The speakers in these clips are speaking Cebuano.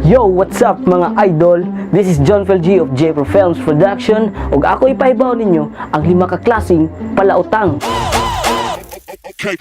Yo, what's up, mga idol? This is John Fel G of J Pro Films Production ug ako ipahibaw ninyo ang lima ka klaseng palautang. Okay.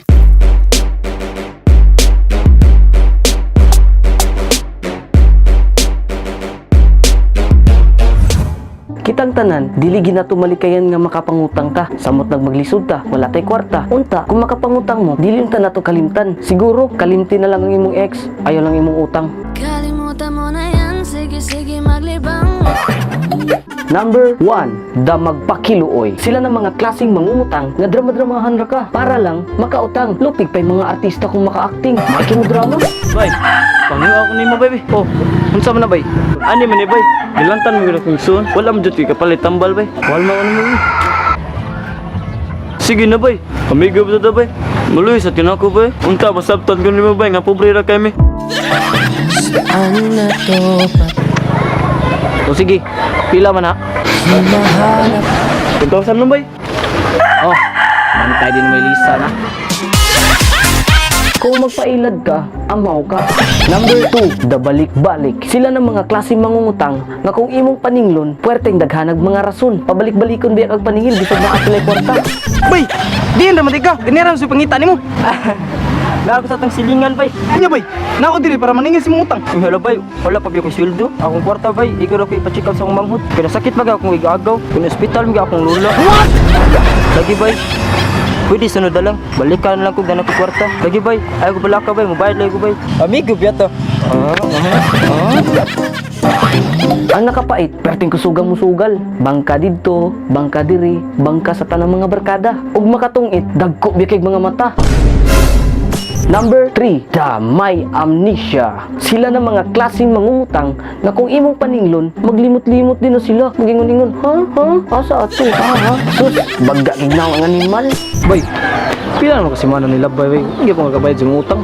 Kitang tanan, dili ginato malikayan nga makapangutang ta. Samot nag maglisod ta, wala tay kwarta. Unta, kung makapangutang mo, dili unta nato kalimtan. Siguro, kalimti na lang ang imong ex, ayaw lang imong utang. Kalimutan mo na yan, sige sige maglibang. Number 1, the magpakiluoy. Sila ng mga klaseng mangungutang nga drama-dramahan ra ka para lang makautang. Lupig pa'y mga artista kung maka-acting. Maki mo drama. Bay, pangyo ako nimo, bay. Oh, unsa man na, bay? Ani man ni, bay. Gilantan mo gyud akong soon. Wala mo jud kay kapalit tambal, bay. Wala man mo. Sige na, bay. Amigo ba ta, bay? Muloy sa tinako, bay. Unta masabtan ko nimo, bay, nga pobre ra kami. O sige, pila man ha? 2,000 lang, bay. Oh, bantay din mo Lisa na. Kung magpailad ka, amaw ka. Number 2, the balik-balik. Sila ng mga klaseng mangungutang nga kung imong paninglon, puwerteng daghanag mga rason. Pabalik-balikon biya kag paningil bisag naa sila'y kwarta. Bay, diyan ra man di ka. Dinera sa pangita nimo. Naa ko sa atong silingan, bay. Nya, bay, na ako diri para maningil sa imong utang. Uy, hala, bay, wala pa biya akong sweldo. Akong kwarta, bay, ikaw ko ipa-check up sa akong manghod. Kaya nasakit mag akong igagaw. Kung ospital mag akong lula. What? Lagi, bay. Pwede sunod na lang. Balikan na lang kung dana ko kwarta. Lagi, bay, ayaw ko pala ka, bay, mubayad lang ko, bay. Amigo biya to. Ang nakapait, perting kusugang musugal. Bangka didto, bangka diri, bangka sa tanang mga barkada. Ug makatungit, dagko biya kay mga mata. Number 3, the may amnesia. Sila ng mga klaseng mangungutang na kung imong paninglon, maglimot-limot din na sila. Magingon-ingon, ha? Ha? Asa ato? Ha? Ha? Sus, bagga gignaw ang animal. Bay, pila naman kasi mana nila, bay, bay. Hindi pa magkabayad sa imong utang.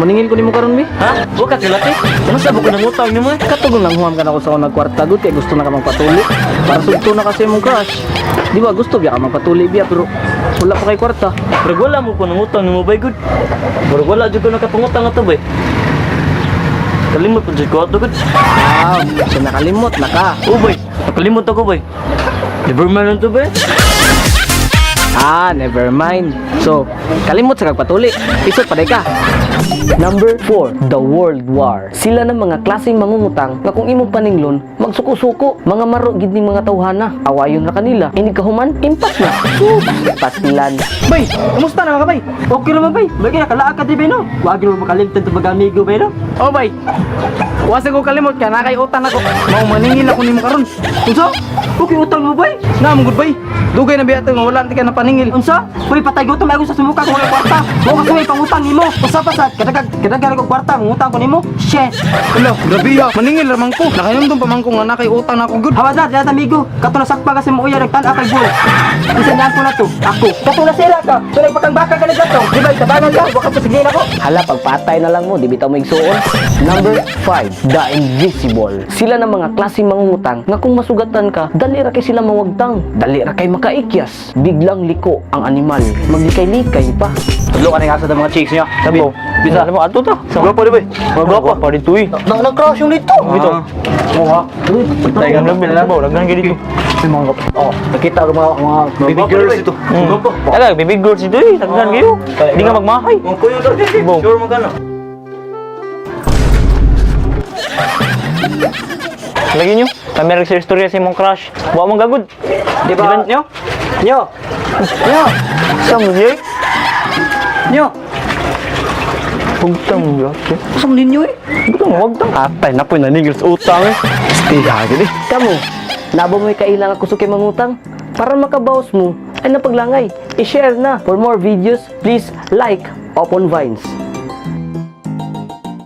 Maningil ko nimo karon, bay. Ha? Wa ka kilati? Ano sa ko nang utang nimo, eh? Katugong lang huwam ka na ko sa unang kwarta gud kay gusto na ka magpatuli. Para sugto na kasi imong crush. Di ba gusto biya ka magpatuli biya pero wala pa kay kwarta. Murag wala mo ko nang utang nimo, bay, good. Murag wala jud ko nakapangutang ato, bay. Kalimot pa jud ko ato, good. Ah, so nakalimot na ka. Oh, bay, nakalimot ako, bay. Never mind lang to, bay. Ah, never mind. So, kalimot sa kagpatuli. Isot pa ka. Number 4, the World War. Sila ng mga klaseng mangungutang nga kung imong paninglon, magsuko-suko, mga maro gid ning mga tawhana. Awayon ra kanila, inig kahuman, impas na. Sus, pasilan. Bay, kumusta na ka, bay? Okay naman, bay. Bagay nakalaag ka di, bay, no? Wag mo makalimtan to mga amigo, bay, no? Oh, bay. Wasa ko kalimot ka na kay utang ako. Mao maningil ako nimo karon. Unsa? Okay utang mo, bay. Na mo gud, bay. Dugay na biya nga wala ti ka na paningil. Unsa? Uy, patay gutom ako sa sumuka ko wala kwarta. Mo ka suway pangutang nimo. Usa pa sa kadagag kadagag ko kwarta, mangutang ko nimo. Shit. Ala, grabe ya. Maningil ra man ko. Nakahinumdum pa man ko nga na kay utang na ako gud. Hawada, dada amigo. Kato na sakpa kasi mo uya nagtan kay bull. Isa niyan ko na to. Ako. Kato na sila ka. So nagpakang baka ka naglatong. Di ba tabangan ka? Wa ka pasigin ako. Hala, pagpatay na lang mo, di bitaw mo igsuon. Number 5, the invisible. Sila ng mga klaseng mangungutang nga kung masugatan ka, dali ra kay sila mawagtang. Dali ra kay makaikyas. Biglang liko ang animal. Maglikay-likay pa. Tudlo ka na sa mga chicks niya. Sabi, bisa mo ato ta. Gwapo di ba? Gwapo pa dito eh. Nang nag-crush yung dito. Dito. Oo ha. Patay ka lang bilang ba, lagnan dito. Mga oh, nakita ko mga Baby girls ito. Gwapo. Taga, baby girls ito eh. Tagnan kayo. Hindi ka magmahay. Sure mo ka na. Lagi nyo, kami rin sa istorya sa imong crush. Buwa mong gagod. Di ba? Nyo? Nyo? Nyo? Saan mo siya? Nyo. Hugtang mo yate. Saan ninyo eh? Butang wag tang. Atay na po naningil sa utang eh. Stay gid eh. Kamo, nabo mo'y kailangan kusog kay mangutang? Para makabawas mo, ay napaglangay. I-share na. For more videos, please like Open Vines.